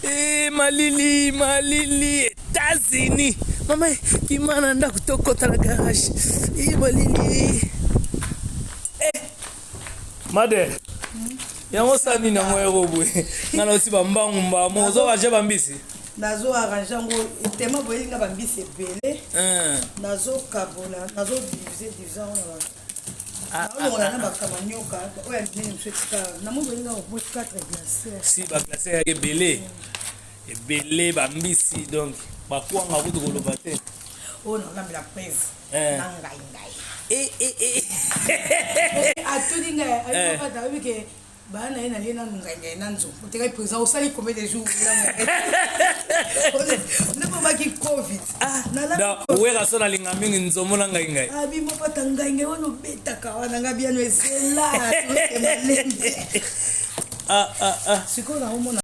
Eh, malili malili États-Unis mama kima na ndako tokɔta na garage. Eh, malili. Eh, made yango osala nini yango yoko boye? Nga na osi bambangu mbamo ozoraje bambisi. Nazo arrange yango tema boyelinga bambisi ebele. Nazokabola, nazodivise divise yango na naolongola na bakamanioka oyo ya minene mosu etikala. Namoni boyelinga au moins 4 glacière. Si baglacière yaki ebele ebele bambisi, donc bakwanga kutu koloba te. Oyo naolambela prise na ngai ngai. Eh, eh, eh. Atuni ngai ayokata oyebi ke baa na ye nalie nanu ngai ngai na nzombo otekai. Président, osali combien de jours nde bobaki Covid? Donc wera so nalinga mingi nzombo na ngai ngai. Abi mopata ngai ngai wana obetaka wana ngai biano ezela malembe. Ah, ah, ah. Sikoyo naomona.